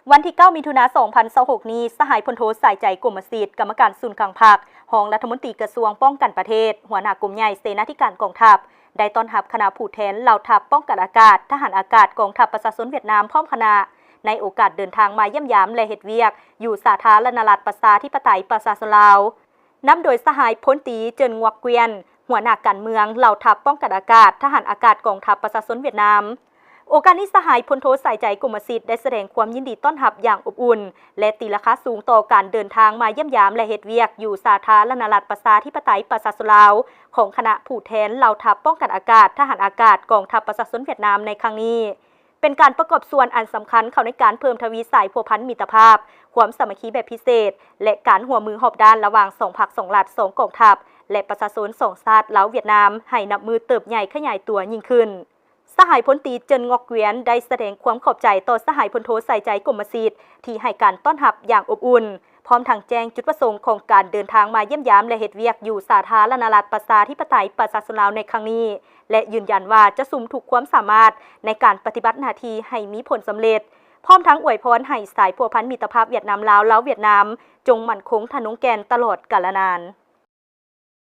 ວັນທີເກົ້າ ມິຖຸນາ ສອງພັນຊາວຫົກນີ້, ສະຫາຍພົນໂທ ສາຍໃຈ ກົມມະສິດ, ກຳມະການສູນກາງພັກ, ຮອງລັດຖະມົນຕີກະຊວງປ້ອງກັນປະເທດ, ຫົວໜ້າກົມໃຫຍ່ເສນາທິການກອງທັບ, ໄດ້ຕ້ອນຮັບຄະນະຜູ້ແທນເຫຼົ່າທັບປ້ອງກັນອາກາດ, ທະຫານອາກາດ, ກອງທັບປະຊາຊົນຫວຽດນາມ ພ້ອມຄະນະ, ໃນໂອກາດເດີນທາງມາຢ້ຽມຢາມ ແລະ ເຮັດວຽກຢູ່ສາທາລະນະລັດ ປະຊາທິປະໄຕ ປະຊາຊົນລາວ. ນຳໂດຍສະຫາຍພົນຕີ ເຈີນ ງວກ ກວຽນ, ຫົວໜ້າການເມືອງ, ເຫຼົ່າທັບປ້ອງກັນອາກາດ, ທະຫານອາກາດ, ກອງທັບປະຊາຊົນຫວຽດນາມ. ໂອກາດນີ້, ສະຫາຍພົນໂທ ສາຍໃຈ ກົມມະສິດ ໄດ້ສະແດງຄວາມຍິນດີຕ້ອນຮັບຢ່າງອົບອຸ່ນ ແລະ ຕີລາຄາສູງຕໍ່ການເດີນທາງມາຢ້ຽມຢາມ ແລະ ເຮັດວຽກຢູ່ສາທາລະນະລັດ ປະຊາທິປະໄຕ ປະຊາຊົນລາວ ຂອງຄະນະຜູ້ແທນເຫຼົ່າທັບປ້ອງກັນອາກາດ, ທະຫານອາກາດ, ກອງທັບປະຊາຊົນຫວຽດນາມໃນຄັ້ງນີ້. ເປັນການປະກອບສ່ວນອັນສຳຄັນເຂົ້າໃນການເພີ່ມທະວີສາຍພົວພັນມິດຕະພາບ, ຄວາມສາມັກຄີແບບພິເສດ ແລະ ການຮ່ວມມືຮອບດ້ານລະຫວ່າງສອງພັກ, ສອງລັດ, ສອງກອງທັບ ແລະ ປະຊາຊົນສອງຊາດ ລາວ-ຫວຽດນາມ ໃຫ້ນັບມື້ເຕີບໃຫຍ່ຂະຫຍາຍຕົວຍິ່ງຂຶ້ນ. ສະຫາຍພົນຕີ ເຈີນ ງອກ ກວຽນ ໄດ້ສະແດງຄວາມຂອບໃຈຕໍ່ສະຫາຍພົນໂທ ສາຍໃຈ ກົມມະສິດ ທີ່ໃຫ້ການຕ້ອນຮັບຢ່າງອົບອຸ່ນ, ພ້ອມທັງແຈ້ງຈຸດປະສົງຂອງການເດີນທາງມາຢ້ຽມຢາມ ແລະ ເຮັດວຽກຢູ່ສາທາລະນະລັດ ປະຊາທິປະໄຕ ປະຊາຊົນລາວ ໃນຄັ້ງນີ້ ແລະ ຢືນຢັນວ່າຈະສຸມທຸກຄວາມສາມາດໃນການປະຕິບັດໜ້າທີ່ໃຫ້ມີຜົນສຳເລັດ, ພ້ອມທັງອວຍພອນໃຫ້ສາຍພົວພັນມິດຕະພາບຫວຽດນາມ-ລາວ, ລາວ-ຫວຽດນາມ ຈົ່ງໝັ້ນຄົງທະນົງແກ່ນຕະຫຼອດການລະນານ.